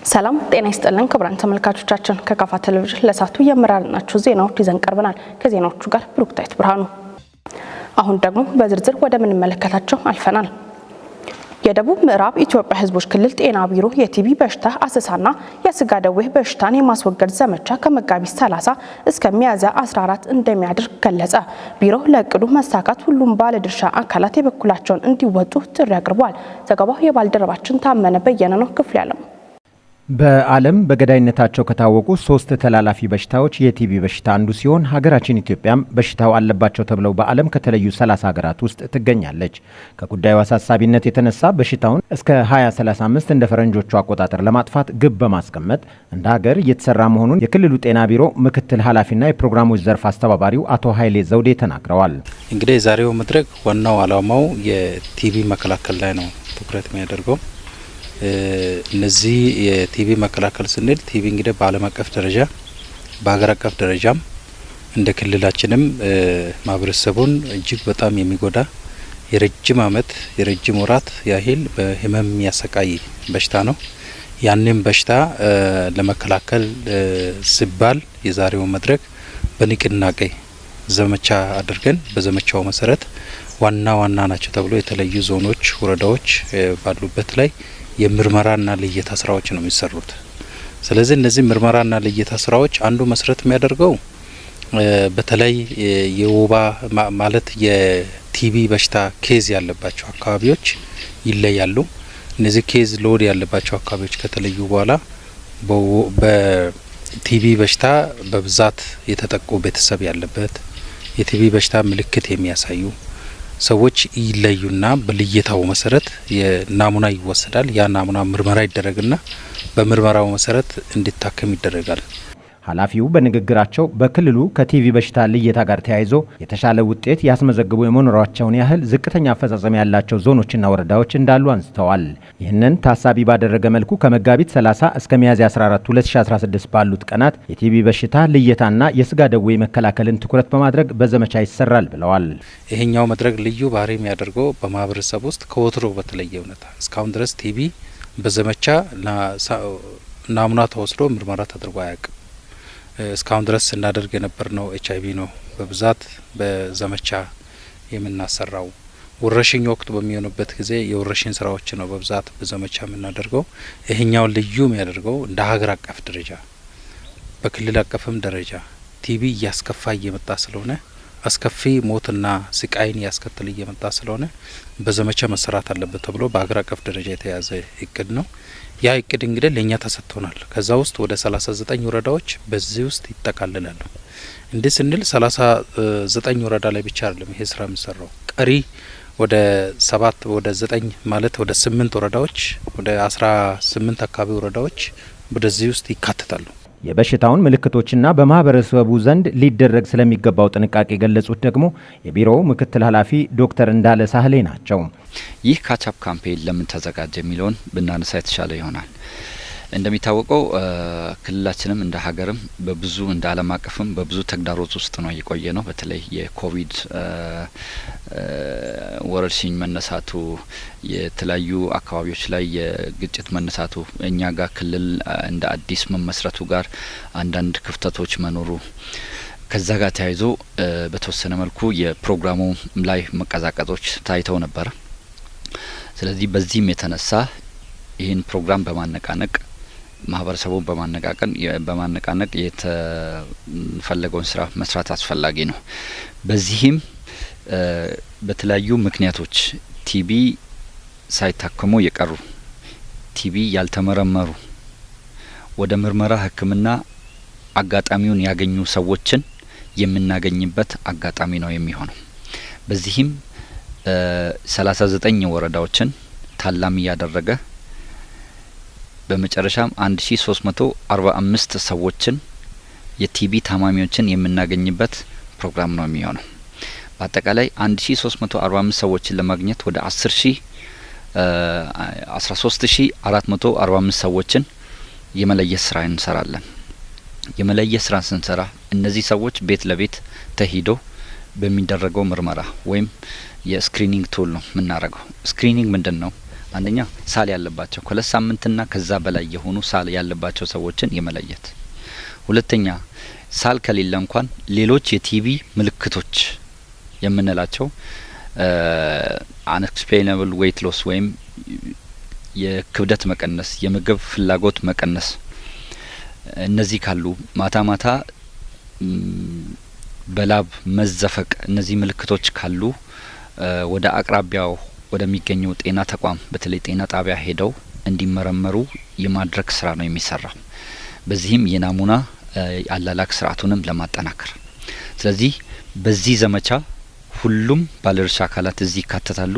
ሰላም ጤና ይስጥልን ክቡራን ተመልካቾቻችን፣ ከካፋ ቴሌቪዥን ለሰዓቱ የመራረጥናቸው ዜናዎች ይዘን ቀርበናል። ከዜናዎቹ ጋር ብሩክታይት ብርሃኑ። አሁን ደግሞ በዝርዝር ወደምንመለከታቸው አልፈናል። የደቡብ ምዕራብ ኢትዮጵያ ሕዝቦች ክልል ጤና ቢሮ የቲቢ በሽታ አሰሳና የስጋ ደዌ በሽታን የማስወገድ ዘመቻ ከመጋቢት 30 እስከ ሚያዝያ 14 እንደሚያደርግ ገለጸ። ቢሮው ለእቅዱ መሳካት ሁሉም ባለድርሻ አካላት የበኩላቸውን እንዲወጡ ጥሪ አቅርቧል። ዘገባው የባልደረባችን ታመነ በየነ ነው። ክፍል ያለው በዓለም በገዳይነታቸው ከታወቁ ሶስት ተላላፊ በሽታዎች የቲቢ በሽታ አንዱ ሲሆን፣ ሀገራችን ኢትዮጵያም በሽታው አለባቸው ተብለው በዓለም ከተለዩ 30 ሀገራት ውስጥ ትገኛለች። ከጉዳዩ አሳሳቢነት የተነሳ በሽታውን እስከ 2035 እንደ ፈረንጆቹ አቆጣጠር ለማጥፋት ግብ በማስቀመጥ እንደ ሀገር እየተሰራ መሆኑን የክልሉ ጤና ቢሮ ምክትል ኃላፊና የፕሮግራሞች ዘርፍ አስተባባሪው አቶ ኃይሌ ዘውዴ ተናግረዋል። እንግዲህ የዛሬው መድረክ ዋናው ዓላማው የቲቢ መከላከል ላይ ነው ትኩረት የሚያደርገው። እነዚህ የቲቢ መከላከል ስንል ቲቢ እንግዲህ በዓለም አቀፍ ደረጃ፣ በሀገር አቀፍ ደረጃም፣ እንደ ክልላችንም ማህበረሰቡን እጅግ በጣም የሚጎዳ፣ የረጅም ዓመት የረጅም ወራት ያህል በህመም የሚያሰቃይ በሽታ ነው። ያንን በሽታ ለመከላከል ሲባል የዛሬው መድረክ በንቅናቄ ዘመቻ አድርገን በዘመቻው መሰረት ዋና ዋና ናቸው ተብሎ የተለዩ ዞኖች፣ ወረዳዎች ባሉበት ላይ የምርመራና ልየታ ስራዎች ነው የሚሰሩት። ስለዚህ እነዚህ ምርመራና ልየታ ስራዎች አንዱ መሰረት የሚያደርገው በተለይ የወባ፣ ማለት የቲቢ በሽታ case ያለባቸው አካባቢዎች ይለያሉ። እነዚህ case load ያለባቸው አካባቢዎች ከተለዩ በኋላ በቲቢ በሽታ በብዛት የተጠቁ ቤተሰብ ያለበት፣ የቲቢ በሽታ ምልክት የሚያሳዩ ሰዎች ይለዩና በልየታው መሰረት የናሙና ይወሰዳል። ያ ናሙና ምርመራ ይደረግና በምርመራው መሰረት እንዲታከም ይደረጋል። ኃላፊው በንግግራቸው በክልሉ ከቲቢ በሽታ ልየታ ጋር ተያይዞ የተሻለ ውጤት ያስመዘግቡ የመኖራቸውን ያህል ዝቅተኛ አፈጻጸም ያላቸው ዞኖችና ወረዳዎች እንዳሉ አንስተዋል። ይህንን ታሳቢ ባደረገ መልኩ ከመጋቢት 30 እስከ ሚያዝያ 14 2016 ባሉት ቀናት የቲቢ በሽታ ልየታና የስጋ ደዌ መከላከልን ትኩረት በማድረግ በዘመቻ ይሰራል ብለዋል። ይሄኛው መድረክ ልዩ ባህሪ የሚያደርገው በማህበረሰብ ውስጥ ከወትሮ በተለየ ሁኔታ እስካሁን ድረስ ቲቢ በዘመቻ ናሙና ተወስዶ ምርመራ ተደርጎ አያውቅም። እስካሁን ድረስ ስናደርግ የነበርነው ኤችአይቪ ነው በብዛት በዘመቻ የምናሰራው። ወረርሽኝ ወቅት በሚሆንበት ጊዜ የወረርሽኝ ስራዎች ነው በብዛት በዘመቻ የምናደርገው። ይሄኛውን ልዩ የሚያደርገው እንደ ሀገር አቀፍ ደረጃ፣ በክልል አቀፍም ደረጃ ቲቢ እያስከፋ እየመጣ ስለሆነ፣ አስከፊ ሞትና ስቃይን እያስከተለ እየመጣ ስለሆነ በዘመቻ መሰራት አለበት ተብሎ በሀገር አቀፍ ደረጃ የተያዘ እቅድ ነው። ያ እቅድ እንግዲህ ለእኛ ተሰጥቶናል። ከዛ ውስጥ ወደ 39 ወረዳዎች በዚህ ውስጥ ይጠቃልላሉ። እንዲህ ስንል 39 ወረዳ ላይ ብቻ አይደለም ይሄ ስራ የሚሰራው። ቀሪ ወደ ሰባት፣ ወደ ዘጠኝ፣ ማለት ወደ ስምንት ወረዳዎች፣ ወደ 18 አካባቢ ወረዳዎች ወደዚህ ውስጥ ይካተታሉ። የበሽታውን ምልክቶችና በማህበረሰቡ ዘንድ ሊደረግ ስለሚገባው ጥንቃቄ የገለጹት ደግሞ የቢሮው ምክትል ኃላፊ ዶክተር እንዳለ ሳህሌ ናቸው። ይህ catch up campaign ለምን ተዘጋጀ የሚለውን ብናነሳ የተሻለ ይሆናል። እንደሚታወቀው ክልላችንም እንደ ሀገርም በብዙ፣ እንደ ዓለም አቀፍም በብዙ ተግዳሮት ውስጥ ነው የቆየ ነው። በተለይ የኮቪድ ወረርሽኝ መነሳቱ፣ የተለያዩ አካባቢዎች ላይ የግጭት መነሳቱ፣ እኛ ጋር ክልል እንደ አዲስ መመስረቱ ጋር አንዳንድ ክፍተቶች መኖሩ፣ ከዛ ጋር ተያይዞ በተወሰነ መልኩ የፕሮግራሙ ላይ መቀዛቀዞች ታይተው ነበር። ስለዚህ በዚህም የተነሳ ይህን ፕሮግራም በማነቃነቅ፣ ማህበረሰቡን በማነቃነቅ የተፈለገውን ስራ መስራት አስፈላጊ ነው። በዚህም በተለያዩ ምክንያቶች ቲቢ ሳይታከሙ የቀሩ፣ ቲቢ ያልተመረመሩ፣ ወደ ምርመራ ሕክምና አጋጣሚውን ያገኙ ሰዎችን የምናገኝበት አጋጣሚ ነው የሚሆነው። በዚህም 39 ወረዳዎችን ታላሚ ያደረገ፣ በመጨረሻም 1345 ሰዎችን፣ የቲቢ ታማሚዎችን የምናገኝበት ፕሮግራም ነው የሚሆነው። በአጠቃላይ 1345 ሰዎችን ለማግኘት ወደ 10 ሺ 13,445 ሰዎችን የመለየት ስራ እንሰራለን። የመለየት ስራ ስንሰራ እነዚህ ሰዎች ቤት ለቤት ተሂዶ በሚደረገው ምርመራ ወይም የ screening tool ነው የምናደርገው። Screening ምንድን ነው? አንደኛ ሳል ያለባቸው ከ2 ሳምንትና ከዛ በላይ የሆኑ ሳል ያለባቸው ሰዎችን የመለየት፣ ሁለተኛ ሳል ከሌለ እንኳን ሌሎች የቲቢ ምልክቶች የምንላቸው unexplainable weight loss ወይም የክብደት መቀነስ፣ የምግብ ፍላጎት መቀነስ፣ እነዚህ ካሉ፣ ማታ ማታ በላብ መዘፈቅ፣ እነዚህ ምልክቶች ካሉ ወደ አቅራቢያው ወደሚገኘው ጤና ተቋም በተለይ ጤና ጣቢያ ሄደው እንዲመረመሩ የማድረግ ስራ ነው የሚሰራው። በዚህም የናሙና አላላክ ስርዓቱንም ለማጠናከር፣ ስለዚህ በዚህ ዘመቻ ሁሉም ባለድርሻ አካላት እዚህ ይካተታሉ።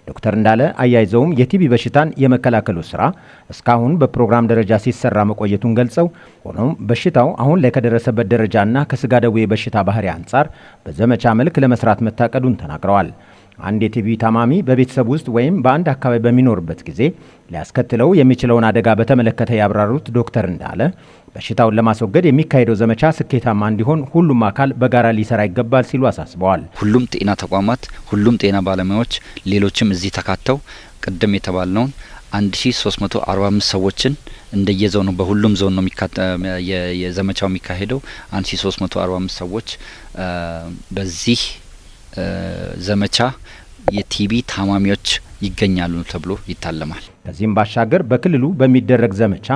ዶክተር እንዳለ አያይዘውም የቲቢ በሽታን የመከላከሉ ስራ እስካሁን በፕሮግራም ደረጃ ሲሰራ መቆየቱን ገልጸው፣ ሆኖም በሽታው አሁን ላይ ከደረሰበት ደረጃና ከስጋ ደዌ በሽታ ባህሪ አንጻር በዘመቻ መልክ ለመስራት መታቀዱን ተናግረዋል። አንድ የቲቢ ታማሚ በቤተሰብ ውስጥ ወይም በአንድ አካባቢ በሚኖርበት ጊዜ ሊያስከትለው የሚችለውን አደጋ በተመለከተ ያብራሩት ዶክተር እንዳለ፣ በሽታውን ለማስወገድ የሚካሄደው ዘመቻ ስኬታማ እንዲሆን ሁሉም አካል በጋራ ሊሰራ ይገባል ሲሉ አሳስበዋል። ሁሉም ጤና ተቋማት፣ ሁሉም ጤና ባለሙያዎች፣ ሌሎችም እዚህ ተካተው ቅድም የተባልነውን 1345 ሰዎችን እንደየዞኑ፣ በሁሉም ዞን ነው የዘመቻው የሚካሄደው። 1345 ሰዎች በዚህ ዘመቻ የቲቢ ታማሚዎች ይገኛሉ ተብሎ ይታለማል። ከዚህም ባሻገር በክልሉ በሚደረግ ዘመቻ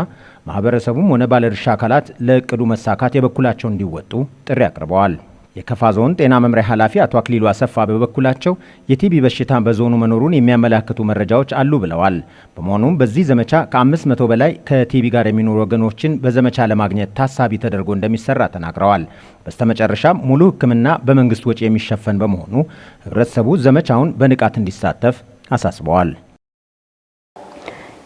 ማህበረሰቡም ሆነ ባለድርሻ አካላት ለእቅዱ መሳካት የበኩላቸውን እንዲወጡ ጥሪ አቅርበዋል። የከፋ ዞን ጤና መምሪያ ኃላፊ አቶ አክሊሉ አሰፋ በበኩላቸው የቲቢ በሽታ በዞኑ መኖሩን የሚያመላክቱ መረጃዎች አሉ ብለዋል። በመሆኑም በዚህ ዘመቻ ከ500 በላይ ከቲቢ ጋር የሚኖሩ ወገኖችን በዘመቻ ለማግኘት ታሳቢ ተደርጎ እንደሚሰራ ተናግረዋል። በስተመጨረሻም ሙሉ ሕክምና በመንግስት ወጪ የሚሸፈን በመሆኑ ህብረተሰቡ ዘመቻውን በንቃት እንዲሳተፍ አሳስበዋል።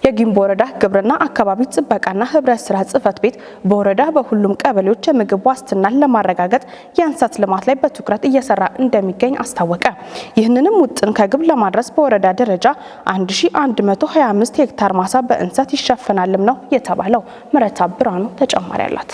የጊምቦ ወረዳ ግብርና አካባቢ ጥበቃና ህብረት ስራ ጽሕፈት ቤት በወረዳ በሁሉም ቀበሌዎች የምግብ ዋስትናን ለማረጋገጥ የእንሰት ልማት ላይ በትኩረት እየሰራ እንደሚገኝ አስታወቀ። ይህንንም ውጥን ከግብ ለማድረስ በወረዳ ደረጃ 1125 ሄክታር ማሳ በእንሰት ይሸፈናልም ነው የተባለው። ምረታ ብርሃኑ ተጨማሪ አላት።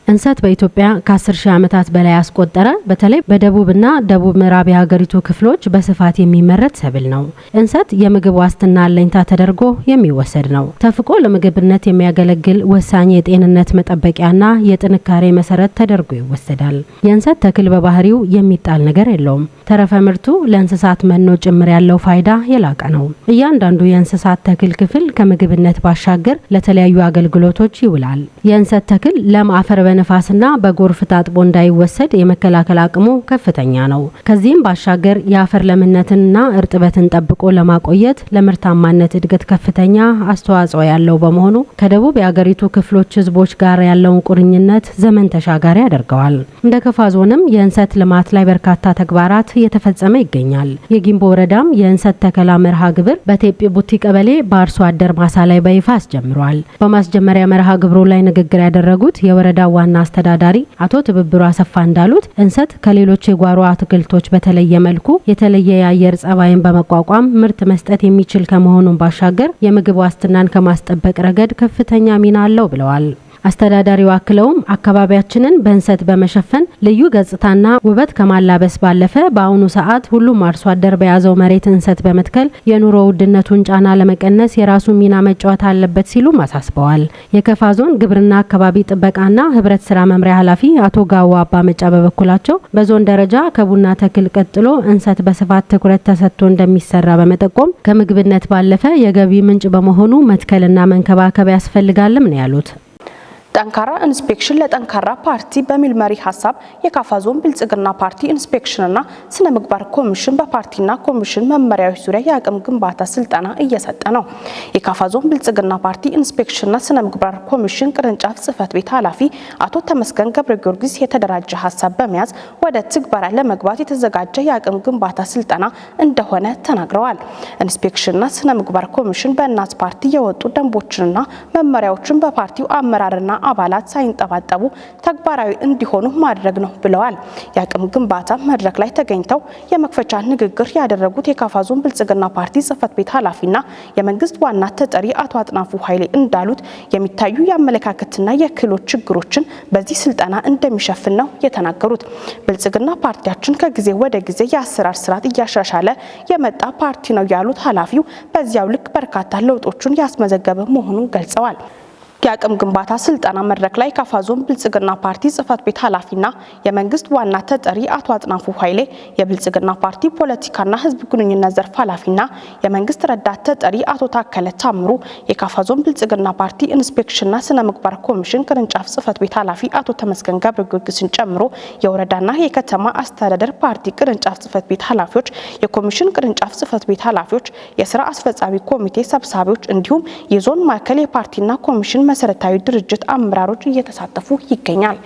እንሰት በኢትዮጵያ ከ10 ሺህ ዓመታት በላይ ያስቆጠረ፣ በተለይ በደቡብና ደቡብ ምዕራብ የሀገሪቱ ክፍሎች በስፋት የሚመረት ሰብል ነው። እንሰት የምግብ ዋስትና አለኝታ ተደርጎ የሚወሰድ ነው። ተፍቆ ለምግብነት የሚያገለግል ወሳኝ የጤንነት መጠበቂያና የጥንካሬ መሰረት ተደርጎ ይወሰዳል። የእንሰት ተክል በባህሪው የሚጣል ነገር የለውም። ተረፈ ምርቱ ለእንስሳት መኖ ጭምር ያለው ፋይዳ የላቀ ነው። እያንዳንዱ የእንስሳት ተክል ክፍል ከምግብነት ባሻገር ለተለያዩ አገልግሎቶች ይውላል። የእንሰት ተክል ለም አፈር በነፋስና በጎርፍ ታጥቦ እንዳይወሰድ የመከላከል አቅሙ ከፍተኛ ነው። ከዚህም ባሻገር የአፈር ለምነትንና እርጥበትን ጠብቆ ለማቆየት ለምርታማነት እድገት ከፍተኛ አስተዋጽኦ ያለው በመሆኑ ከደቡብ የአገሪቱ ክፍሎች ህዝቦች ጋር ያለውን ቁርኝነት ዘመን ተሻጋሪ ያደርገዋል። እንደ ከፋ ዞንም የእንሰት ልማት ላይ በርካታ ተግባራት እየተፈጸመ ይገኛል። የጊምቦ ወረዳም የእንሰት ተከላ መርሃ ግብር በቴጲ ቡቲ ቀበሌ በአርሶ አደር ማሳ ላይ በይፋ አስጀምሯል። በማስጀመሪያ መርሃ ግብሩ ላይ ንግግር ያደረጉት የወረዳው ዋና አስተዳዳሪ አቶ ትብብሩ አሰፋ እንዳሉት፣ እንሰት ከሌሎች የጓሮ አትክልቶች በተለየ መልኩ የተለየ የአየር ጸባይን በመቋቋም ምርት መስጠት የሚችል ከመሆኑን ባሻገር የምግብ ዋስትናን ከማስጠበቅ ረገድ ከፍተኛ ሚና አለው ብለዋል። አስተዳዳሪው አክለውም አካባቢያችንን በእንሰት በመሸፈን ልዩ ገጽታና ውበት ከማላበስ ባለፈ በአሁኑ ሰዓት ሁሉም አርሶ አደር በያዘው መሬት እንሰት በመትከል የኑሮ ውድነቱን ጫና ለመቀነስ የራሱን ሚና መጫወት አለበት ሲሉም አሳስበዋል። የከፋ ዞን ግብርና አካባቢ ጥበቃና ህብረት ስራ መምሪያ ኃላፊ አቶ ጋዋ አባ መጫ በበኩላቸው በዞን ደረጃ ከቡና ተክል ቀጥሎ እንሰት በስፋት ትኩረት ተሰጥቶ እንደሚሰራ በመጠቆም ከምግብነት ባለፈ የገቢ ምንጭ በመሆኑ መትከልና መንከባከብ ያስፈልጋልም ነው ያሉት። ጠንካራ ኢንስፔክሽን ለጠንካራ ፓርቲ በሚል መሪ ሀሳብ የካፋ ዞን ብልጽግና ፓርቲ ኢንስፔክሽንና ስነ ምግባር ኮሚሽን በፓርቲና ኮሚሽን መመሪያዎች ዙሪያ የአቅም ግንባታ ስልጠና እየሰጠ ነው። የካፋ ዞን ብልጽግና ፓርቲ ኢንስፔክሽንና ስነ ምግባር ኮሚሽን ቅርንጫፍ ጽህፈት ቤት ኃላፊ አቶ ተመስገን ገብረ ጊዮርጊስ የተደራጀ ሀሳብ በመያዝ ወደ ትግበራ ለመግባት የተዘጋጀ የአቅም ግንባታ ስልጠና እንደሆነ ተናግረዋል። ኢንስፔክሽንና ስነ ምግባር ኮሚሽን በእናት ፓርቲ የወጡ ደንቦችንና መመሪያዎችን በፓርቲው አመራርና አባላት ሳይንጠባጠቡ ተግባራዊ እንዲሆኑ ማድረግ ነው ብለዋል። የአቅም ግንባታ መድረክ ላይ ተገኝተው የመክፈቻ ንግግር ያደረጉት የካፋ ዞን ብልጽግና ፓርቲ ጽህፈት ቤት ኃላፊና የመንግስት ዋና ተጠሪ አቶ አጥናፉ ኃይሌ እንዳሉት የሚታዩ የአመለካከትና የክህሎት ችግሮችን በዚህ ስልጠና እንደሚሸፍን ነው የተናገሩት። ብልጽግና ፓርቲያችን ከጊዜ ወደ ጊዜ የአሰራር ስርዓት እያሻሻለ የመጣ ፓርቲ ነው ያሉት ኃላፊው በዚያው ልክ በርካታ ለውጦችን ያስመዘገበ መሆኑን ገልጸዋል። የአቅም ግንባታ ስልጠና መድረክ ላይ ካፋ ዞን ብልጽግና ፓርቲ ጽህፈት ቤት ኃላፊና የመንግስት ዋና ተጠሪ አቶ አጥናፉ ኃይሌ፣ የብልጽግና ፓርቲ ፖለቲካና ህዝብ ግንኙነት ዘርፍ ኃላፊና የመንግስት ረዳት ተጠሪ አቶ ታከለ ታምሩ፣ የካፋ ዞን ብልጽግና ፓርቲ ኢንስፔክሽንና ስነ ምግባር ኮሚሽን ቅርንጫፍ ጽህፈት ቤት ኃላፊ አቶ ተመስገን ገብረ ጊዮርጊስን ጨምሮ የወረዳና የከተማ አስተዳደር ፓርቲ ቅርንጫፍ ጽህፈት ቤት ኃላፊዎች፣ የኮሚሽን ቅርንጫፍ ጽህፈት ቤት ኃላፊዎች፣ የስራ አስፈጻሚ ኮሚቴ ሰብሳቢዎች እንዲሁም የዞን ማዕከል የፓርቲና ኮሚሽን መሰረታዊ ድርጅት አመራሮች እየተሳተፉ ይገኛል።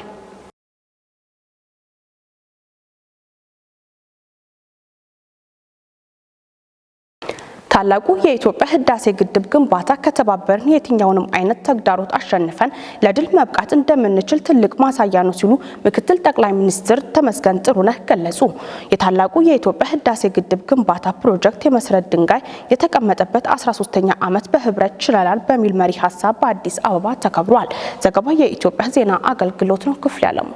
ታላቁ የኢትዮጵያ ህዳሴ ግድብ ግንባታ ከተባበርን የትኛውንም አይነት ተግዳሮት አሸንፈን ለድል መብቃት እንደምንችል ትልቅ ማሳያ ነው ሲሉ ምክትል ጠቅላይ ሚኒስትር ተመስገን ጥሩነህ ገለጹ። የታላቁ የኢትዮጵያ ህዳሴ ግድብ ግንባታ ፕሮጀክት የመሰረት ድንጋይ የተቀመጠበት 13ኛ ዓመት በህብረት ችለናል በሚል መሪ ሀሳብ በአዲስ አበባ ተከብሯል። ዘገባው የኢትዮጵያ ዜና አገልግሎት ነው። ክፍል ያለሙ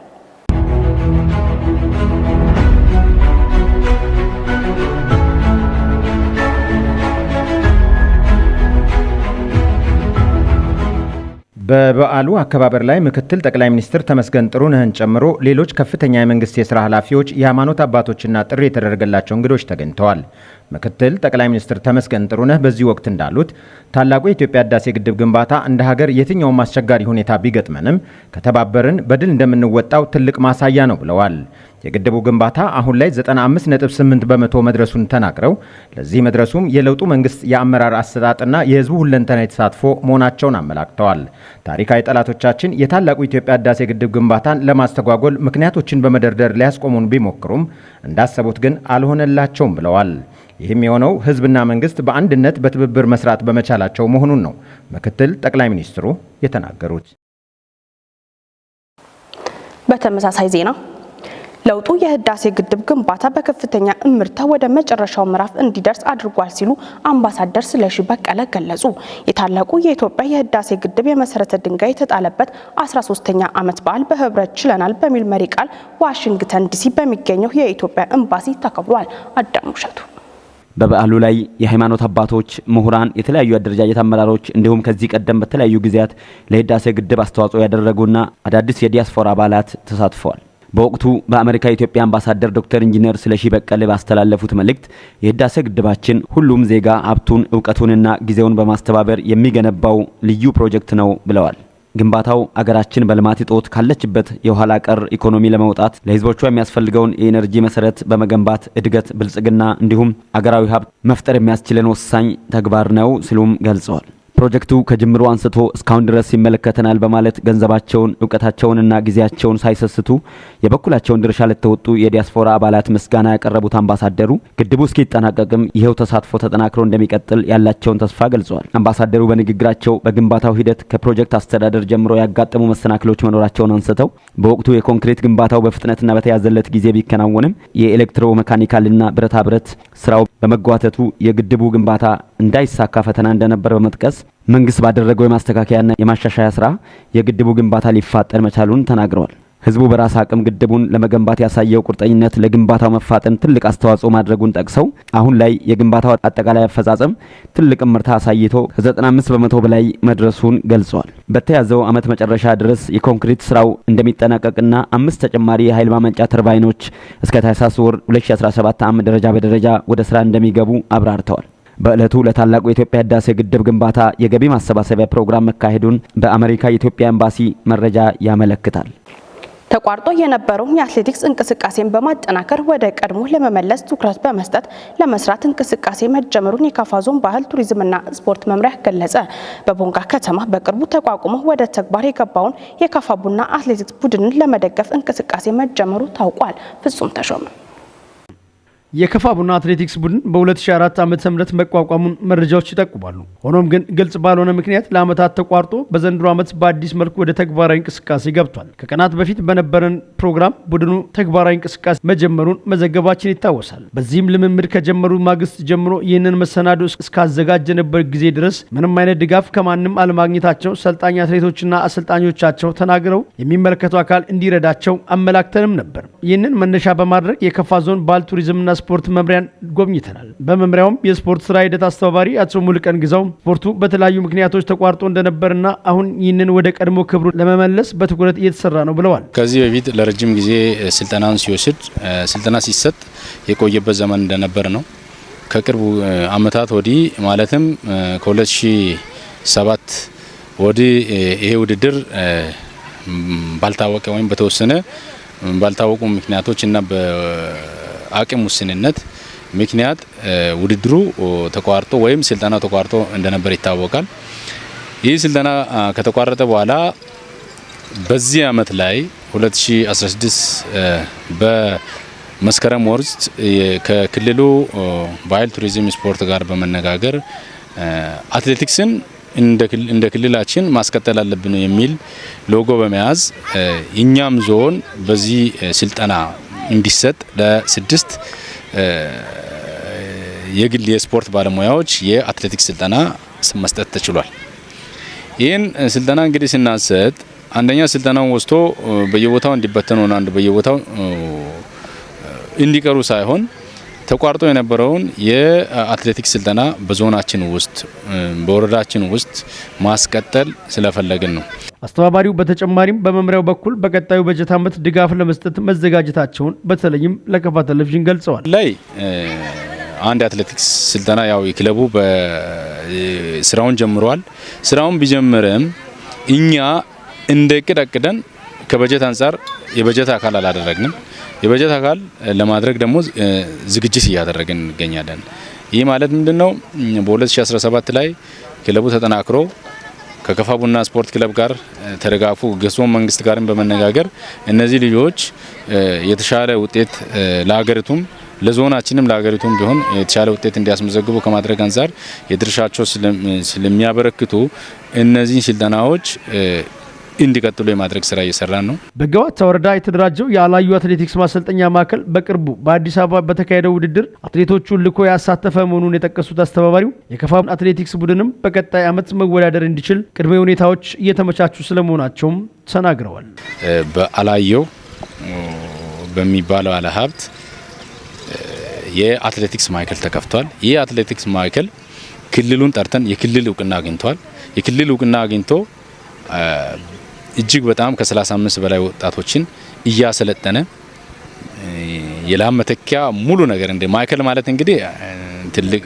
በበዓሉ አከባበር ላይ ምክትል ጠቅላይ ሚኒስትር ተመስገን ጥሩነህን ጨምሮ ሌሎች ከፍተኛ የመንግስት የስራ ኃላፊዎች፣ የሃይማኖት አባቶችና ጥሪ የተደረገላቸው እንግዶች ተገኝተዋል። ምክትል ጠቅላይ ሚኒስትር ተመስገን ጥሩነህ በዚህ ወቅት እንዳሉት ታላቁ የኢትዮጵያ ህዳሴ ግድብ ግንባታ እንደ ሀገር የትኛውም አስቸጋሪ ሁኔታ ቢገጥመንም ከተባበርን በድል እንደምንወጣው ትልቅ ማሳያ ነው ብለዋል። የግድቡ ግንባታ አሁን ላይ 95.8% መድረሱን ተናግረው ለዚህ መድረሱም የለውጡ መንግስት የአመራር አሰጣጥና የህዝቡ ሁለንተናዊ ተሳትፎ መሆናቸውን አመላክተዋል። ታሪካዊ ጠላቶቻችን የታላቁ የኢትዮጵያ ህዳሴ ግድብ ግንባታን ለማስተጓጎል ምክንያቶችን በመደርደር ሊያስቆሙን ቢሞክሩም እንዳሰቡት ግን አልሆነላቸውም ብለዋል። ይህም የሆነው ህዝብና መንግስት በአንድነት በትብብር መስራት በመቻላቸው መሆኑን ነው ምክትል ጠቅላይ ሚኒስትሩ የተናገሩት። በተመሳሳይ ዜና ለውጡ የህዳሴ ግድብ ግንባታ በከፍተኛ እምርታ ወደ መጨረሻው ምዕራፍ እንዲደርስ አድርጓል ሲሉ አምባሳደር ስለሺ በቀለ ገለጹ። የታላቁ የኢትዮጵያ የህዳሴ ግድብ የመሰረተ ድንጋይ የተጣለበት 13ኛ ዓመት በዓል በህብረት ችለናል በሚል መሪ ቃል ዋሽንግተን ዲሲ በሚገኘው የኢትዮጵያ ኤምባሲ ተከብሯል። አዳሙ እሸቱ በበዓሉ ላይ የሃይማኖት አባቶች፣ ምሁራን፣ የተለያዩ አደረጃጀት አመራሮች እንዲሁም ከዚህ ቀደም በተለያዩ ጊዜያት ለህዳሴ ግድብ አስተዋጽኦ ያደረጉና አዳዲስ የዲያስፖራ አባላት ተሳትፈዋል። በወቅቱ በአሜሪካ የኢትዮጵያ አምባሳደር ዶክተር ኢንጂነር ስለሺ በቀለ ባስተላለፉት መልእክት የህዳሴ ግድባችን ሁሉም ዜጋ ሀብቱን እውቀቱንና ጊዜውን በማስተባበር የሚገነባው ልዩ ፕሮጀክት ነው ብለዋል። ግንባታው አገራችን በልማት እጦት ካለችበት የኋላ ቀር ኢኮኖሚ ለመውጣት ለህዝቦቿ የሚያስፈልገውን የኢነርጂ መሰረት በመገንባት እድገት፣ ብልጽግና እንዲሁም አገራዊ ሀብት መፍጠር የሚያስችለን ወሳኝ ተግባር ነው ሲሉም ገልጸዋል። ፕሮጀክቱ ከጅምሩ አንስቶ እስካሁን ድረስ ይመለከተናል በማለት ገንዘባቸውን እውቀታቸውንና ጊዜያቸውን ሳይሰስቱ የበኩላቸውን ድርሻ ለተወጡ የዲያስፖራ አባላት ምስጋና ያቀረቡት አምባሳደሩ ግድቡ እስኪጠናቀቅም ይኸው ተሳትፎ ተጠናክሮ እንደሚቀጥል ያላቸውን ተስፋ ገልጸዋል። አምባሳደሩ በንግግራቸው በግንባታው ሂደት ከፕሮጀክት አስተዳደር ጀምሮ ያጋጠሙ መሰናክሎች መኖራቸውን አንስተው በወቅቱ የኮንክሪት ግንባታው በፍጥነትና በተያዘለት ጊዜ ቢከናወንም የኤሌክትሮ መካኒካልና ብረታ ብረት ስራው በመጓተቱ የግድቡ ግንባታ እንዳይሳካ ፈተና እንደነበር በመጥቀስ መንግስት ባደረገው የማስተካከያና የማሻሻያ ስራ የግድቡ ግንባታ ሊፋጠን መቻሉን ተናግረዋል። ህዝቡ በራስ አቅም ግድቡን ለመገንባት ያሳየው ቁርጠኝነት ለግንባታው መፋጠን ትልቅ አስተዋጽኦ ማድረጉን ጠቅሰው አሁን ላይ የግንባታው አጠቃላይ አፈጻጸም ትልቅ እምርታ አሳይቶ ከ95% በላይ መድረሱን ገልጸዋል። በተያዘው ዓመት መጨረሻ ድረስ የኮንክሪት ስራው እንደሚጠናቀቅና 5 ተጨማሪ የኃይል ማመንጫ ተርባይኖች እስከ ታህሳስ ወር 2017 ዓ.ም ደረጃ በደረጃ ወደ ስራ እንደሚገቡ አብራርተዋል። በዕለቱ ለታላቁ የኢትዮጵያ ህዳሴ ግድብ ግንባታ የገቢ ማሰባሰቢያ ፕሮግራም መካሄዱን በአሜሪካ የኢትዮጵያ ኤምባሲ መረጃ ያመለክታል። ተቋርጦ የነበረውን የአትሌቲክስ እንቅስቃሴን በማጠናከር ወደ ቀድሞ ለመመለስ ትኩረት በመስጠት ለመስራት እንቅስቃሴ መጀመሩን የካፋ ዞን ባህል ቱሪዝምና ስፖርት መምሪያ ገለጸ። በቦንጋ ከተማ በቅርቡ ተቋቁሞ ወደ ተግባር የገባውን የካፋ ቡና አትሌቲክስ ቡድንን ለመደገፍ እንቅስቃሴ መጀመሩ ታውቋል። ፍጹም ተሾመ። የከፋ ቡና አትሌቲክስ ቡድን በ2004 ዓ.ም መቋቋሙን መረጃዎች ይጠቁማሉ። ሆኖም ግን ግልጽ ባልሆነ ምክንያት ለዓመታት ተቋርጦ በዘንድሮ ዓመት በአዲስ መልኩ ወደ ተግባራዊ እንቅስቃሴ ገብቷል። ከቀናት በፊት በነበረን ፕሮግራም ቡድኑ ተግባራዊ እንቅስቃሴ መጀመሩን መዘገባችን ይታወሳል። በዚህም ልምምድ ከጀመሩ ማግስት ጀምሮ ይህንን መሰናዶ እስካዘጋጀንበት ጊዜ ድረስ ምንም አይነት ድጋፍ ከማንም አለማግኘታቸው ሰልጣኝ አትሌቶችና አሰልጣኞቻቸው ተናግረው የሚመለከተው አካል እንዲረዳቸው አመላክተንም ነበር። ይህንን መነሻ በማድረግ የከፋ ዞን ባህል ቱሪዝምና ስፖርት መምሪያን ጎብኝተናል። በመምሪያውም የስፖርት ስራ ሂደት አስተባባሪ አቶ ሙሉቀን ግዛው ስፖርቱ በተለያዩ ምክንያቶች ተቋርጦ እንደነበርና አሁን ይህንን ወደ ቀድሞ ክብሩ ለመመለስ በትኩረት እየተሰራ ነው ብለዋል። ከዚህ በፊት ለረጅም ጊዜ ስልጠናን ሲወስድ ስልጠና ሲሰጥ የቆየበት ዘመን እንደነበር ነው። ከቅርቡ አመታት ወዲህ ማለትም ከ2007 ወዲህ ይሄ ውድድር ባልታወቀ ወይም በተወሰነ ባልታወቁ ምክንያቶች እና በአቅም ውስንነት ምክንያት ውድድሩ ተቋርጦ ወይም ስልጠናው ተቋርጦ እንደነበር ይታወቃል። ይህ ስልጠና ከተቋረጠ በኋላ በዚህ አመት ላይ 2016 በመስከረም ወር ውስጥ ከክልሉ ባህል ቱሪዝም ስፖርት ጋር በመነጋገር አትሌቲክስን እንደ ክልላችን ማስቀጠል አለብን የሚል ሎጎ በመያዝ እኛም ዞን በዚህ ስልጠና እንዲሰጥ ለ6 የግል የስፖርት ባለሙያዎች የአትሌቲክስ ስልጠና መስጠት ተችሏል። ይህን ስልጠና እንግዲህ ስናሰጥ አንደኛ ስልጠናውን ወስዶ በየቦታው እንዲበተኑና አንድ በየቦታው እንዲቀሩ ሳይሆን ተቋርጦ የነበረውን የአትሌቲክስ ስልጠና በዞናችን ውስጥ በወረዳችን ውስጥ ማስቀጠል ስለፈለግን ነው። አስተባባሪው በተጨማሪም በመምሪያው በኩል በቀጣዩ በጀት ዓመት ድጋፍ ለመስጠት መዘጋጀታቸውን በተለይም ለከፋ ቴሌቪዥን ገልጸዋል። ላይ አንድ አትሌቲክስ ስልጠና ያው ክለቡ ስራውን ጀምሯል። ስራውን ቢጀምርም እኛ እንደ እቅድ አቅደን ከበጀት አንፃር የበጀት አካል አላደረግንም። የበጀት አካል ለማድረግ ደግሞ ዝግጅት እያደረግን እንገኛለን። ይህ ማለት ምንድነው? በ2017 ላይ ክለቡ ተጠናክሮ ከከፋ ቡና ስፖርት ክለብ ጋር ተደጋግፎ ከዞን መንግስት ጋርም በመነጋገር እነዚህ ልጆች የተሻለ ውጤት ለሀገሪቱም ለዞናችንም ለሀገሪቱም ቢሆን የተሻለ ውጤት እንዲያስመዘግቡ ከማድረግ አንፃር የድርሻቸው ስለሚያበረክቱ እነዚህን ስልጠናዎች እንዲቀጥሉ የማድረግ ስራ እየሰራን ነው። በገዋታ ወረዳ የተደራጀው የአላዩ አትሌቲክስ ማሰልጠኛ ማዕከል በቅርቡ በአዲስ አበባ በተካሄደው ውድድር አትሌቶቹን ልኮ ያሳተፈ መሆኑን የጠቀሱት አስተባባሪው የከፋ አትሌቲክስ ቡድንም በቀጣይ ዓመት መወዳደር እንዲችል ቅድመ ሁኔታዎች እየተመቻቹ ስለመሆናቸውም ተናግረዋል። በአላየው በሚባለው ባለሀብት የአትሌቲክስ ማዕከል ተከፍቷል። ይህ አትሌቲክስ ማዕከል ክልሉን ጠርተን የክልል እውቅና አግኝቷል። የክልል እውቅና አግኝቶ እጅግ በጣም ከ35 በላይ ወጣቶችን እያሰለጠነ የላም መተኪያ ሙሉ ነገር እንደ ማዕከል ማለት እንግዲህ ትልቅ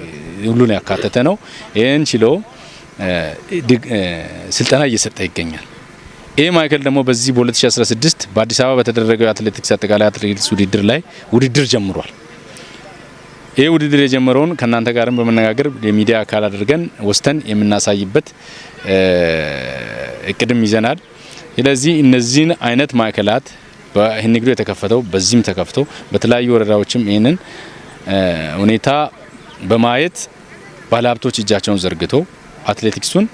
ሁሉን ያካተተ ነው። ይሄን ችሎ ስልጠና እየሰጠ ይገኛል። ይሄ ማዕከል ደግሞ በዚህ በ2016 በአዲስ አበባ በተደረገው የአትሌቲክስ አጠቃላይ አትሌቲክስ ውድድር ላይ ውድድር ጀምሯል። ይሄ ውድድር የጀመረውን ከናንተ ጋርም በመነጋገር የሚዲያ አካል አድርገን ወስተን የምናሳይበት እቅድም ይዘናል። ስለዚህ እነዚህን አይነት ማዕከላት በህንግዶ የተከፈተው በዚህም ተከፍቶ በተለያዩ ወረዳዎችም ይሄንን ሁኔታ በማየት ባለሀብቶች እጃቸውን ዘርግቶ አትሌቲክሱን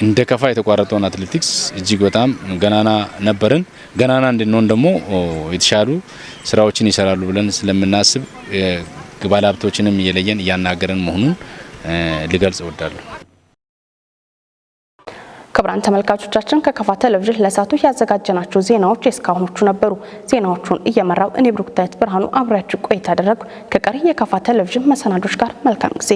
እንደ ከፋ የተቋረጠውን አትሌቲክስ እጅግ በጣም ገናና ነበርን። ገናና እንድንሆን ደግሞ የተሻሉ ስራዎችን ይሰራሉ ብለን ስለምናስብ ባለሀብቶችንም እየለየን እያናገረን መሆኑን ልገልጽ እወዳለሁ። ክቡራን ተመልካቾቻችን ከከፋ ቴሌቪዥን ለሰዓቱ ያዘጋጀናቸው ዜናዎች እስካሁኖቹ ነበሩ። ዜናዎቹን እየመራው እኔ ብሩክታይት ብርሃኑ አብሬያችሁ ቆይታ አደረግኩ። ከቀሪ የከፋ ቴሌቪዥን መሰናዶች ጋር መልካም ጊዜ።